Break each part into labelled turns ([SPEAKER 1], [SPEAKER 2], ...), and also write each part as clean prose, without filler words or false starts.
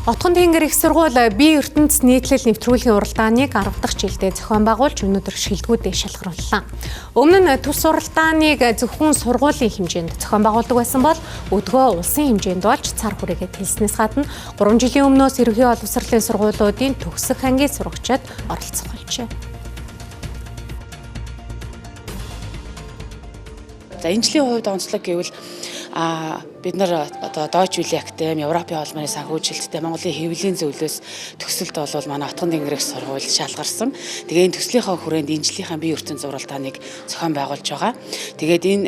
[SPEAKER 1] Отгон Тэнгэр их сургууль бие ертөнц нийтлэл нэвтрүүлгийн уралдааныг 10 дахь жилдээ зохион байгуулж өнөөдөр шилдэгүүдээ шалгарууллаа. Өмнө нь төс уралдааныг зөвхөн сургуулийн хэмжээнд зохион байгуулдаг байсан бол өдгөө улсын хэмжээнд болж цар хүрээгээ тэлснээс гадна 3 жилийн өмнөөс ерөнхий боловсролын сургуулиудын төгсөх ангийн сурагчид оролцох болжээ.
[SPEAKER 2] За энэ жилийн хувьд онцлог гэвэл бид нар одоо Deutsche Welle Академи, Европын холбооны санхүүжилттэй Монголын хэвлэлийн зөвлөөс төсөлд бол манай Отгон Тэнгэр их сургууль шалгарсан. Тэгээ энэ төслийнхаа хүрээнд энэ жилийнхаа бие ертөнц уралдааныг зохион байгуулж байгаа. Тэгээд энэ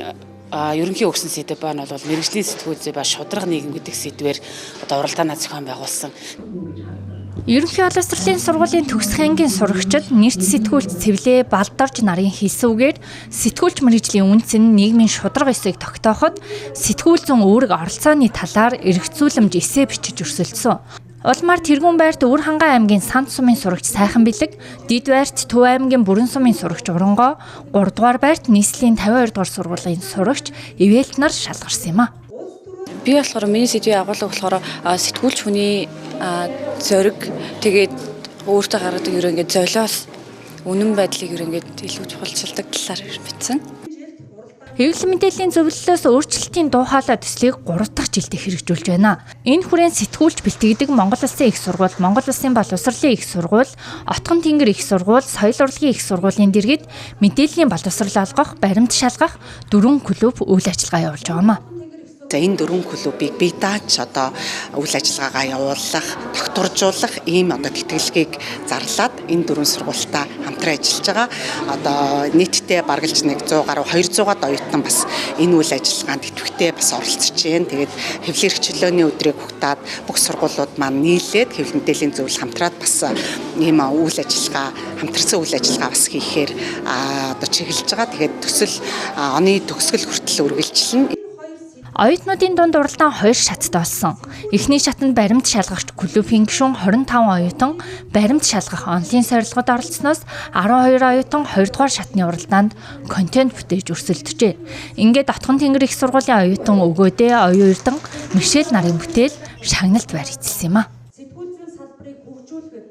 [SPEAKER 2] ерөнхий өгсөн сэдэв маань бол мэргэжлийн сэтгүүл зүй ба шударга нийгэм гэдэг сэдвээр одоо уралдаанаа зохион байгуулсан.
[SPEAKER 3] Ерөнхий боловсролын сургуулийн төгсөх ангийн сурагчид нэрт сэтгүүлч Цэвлээ Балдорж нарын хэлсэн үгээр сэтгүүлч мэргэжлийн үндэс нь нийгмийн шударга ёсыг тогтооход сэтгүүл зүйн үүрэг оролцооны талаар эргцүүлэмж эссе бичиж өрсөлдсөн. Улмаар Тэргүүн байрт Өвөр-Хангай аймгийн Санд сумын сурагч Сайхан Бэлэг, Дид байрт Төв аймгийн Бүрэн сумын сурагч Урангоо, 3 дугаар байрт нийслэлийн 52 дугаар сургуулийн сурагч Ивэлт нар шалгарсан юм а.
[SPEAKER 4] Би болохоор миний сэдвийн агуулга болохоор сэтгүүлч хүний зориг, тэгээд өөртөө гаргадаг ерөө ингээд золиос, үнэн байдлыг ерөө ингээд илүү чухалчилдаг талаар бичсэн.
[SPEAKER 3] Хэвлэл мэдээллийн зөвлөлөөс өөрчлөлтийн дуу хоолой төслийг 3 дахь жилдээ хэрэгжүүлж байна. Энэ хүрээнд сэтгүүлч бэлтгэдэг Монгол Улсын их сургууль, Монгол Улсын боловсролын их сургууль, Отгон Тэнгэр их сургууль, Соёл урлагийн их сургуулийн дэргэд мэдээллийн боловсрол олгох, баримт шалгах 4 клуб үйл ажиллагаа явуулж байгаа юм а.
[SPEAKER 5] За энэ 4 клубыг бие дааж одоо үйл ажиллагаагаа явуулах, тогтворжуулах ийм одоо тэтгэлгийг зарлаад энэ 4 сургуультаа хамтран ажиллаж байгаа. Одоо нийтдээ баргалж 100 гаруй 200-аад оюутан бас энэ үйл ажиллагаанд идэвхтэй бас оролцож байна. Тэгээд хэвлэл эрх чөлөөний өдрийг угтаад бүх сургуулиуд маань нийлээд хэвлэл мэдээллийн зөвлөл хамтраад бас ийм үйл ажиллагаа, хамтарсан үйл ажиллагаа бас хийхээр одоо чиглэж байгаа. Тэгээд төсөл оны төгсгөл хүртэл үргэлжилнэ.
[SPEAKER 3] Оюутнуудын дунд уралдаан 2 шаттай болсон. Эхний шатанд баримт шалгагч клубын гишүүн 25 оюутан баримт шалгах онлын сорилгод оролцсоноос 12 оюутан 2 дугаар шатны уралдаанд контент бүтээж өрсөлдөжээ. Ингээд Отгон Тэнгэр их сургуулийн оюутан Өгөөдөө, Оюун Эрдэн, Мишель нарын бүтээл шагналт байр эзэлсэн юм а.